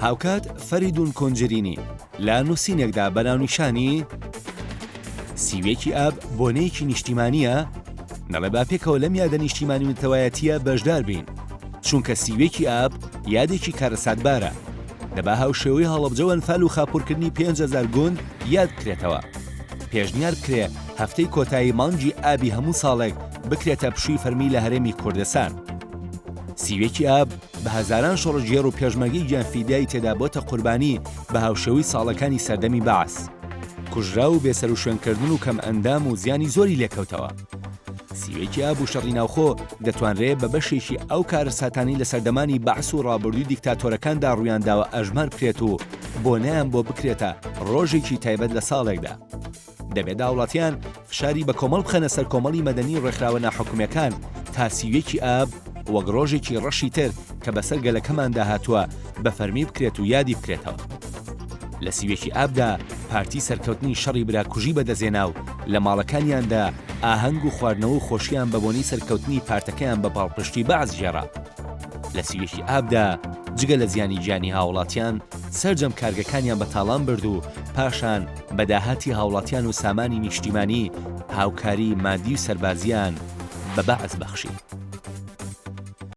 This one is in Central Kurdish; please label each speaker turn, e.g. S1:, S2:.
S1: هاوکات فەریدون کۆنجرینی لە نووسینێکدا بە ناونیشانی، 31 ی ئاب بۆنەیەکی نیشتیمانییە، دەڵێ با پێکەوە لەم یادە نیشتیمانی و نەتەوایەتییە بەشدار بین، چونکە 31 ی ئاب یادێکی کارەساتبارە، دەبا هاوشێوەی هەڵەبجە و ئەنفال و خاپوورکردنی 5000 گوند یاد بکرێتەوە. پێشنیار بکرێ هەفتەی کۆتایی مانگی ئابی هەموو ساڵێک بکرێتە پشووی فەرمی لە هەرێمی کوردستان. 31 ی ئاب بە هەزاران شۆڕشگێڕ و پێشمەرگەی گیانفیدای تێدا بۆتە قوربانی بە هاوشێوەی ساڵەکانی سەردەمی بەعس. کوژراو و بێسەروشوێنکردن و کەمئەندام و زیانی زۆری لێکەوتەوە. 31 ی ئاب و شەڕی ناوخۆ دەتوانرێ بە بەشێکی ئەو کارەساتانەی لە سەردەمانی بەعس و ڕابردووی دیکتاتۆرەکاندا ڕوویانداوە ئەژمار بکرێت و بۆنەیان بۆ بکرێتە ڕۆژێکی تایبەت لە ساڵێکدا. دەبێت هاوڵاتیان فشاری بە کۆمەڵ بخەنە سەر کۆمەڵی مەدەنی و ڕێکخراوە ناحکومیەکان تا 31 ئاب وەک ڕۆژێکی ڕەشی تر کە بەسەر گەلەکەماندا هاتووە بە فەرمی بکرێت و یادی بکرێتەوە. لە 31 ئابدا پارتی سەرکەوتنی شەڕی براکوژی بەدەستهێنا و لە ماڵەکانیاندا ئاهەنگ و خواردنەوە و خۆشیان بە بۆنەی سەرکەوتنی پارتەکەیان بە پاڵپشتی بەعس گێڕا. لە 31 ئابدا جگە لە زیانی گیانی هاوڵاتیان سەرجەم کارگەکانیان بە تاڵان برد و پاشان بە داهاتی هاوڵاتیان و سامانی نیشتیمانی هاوکاری مادی و سەربازیان بە بەعس بەخشی.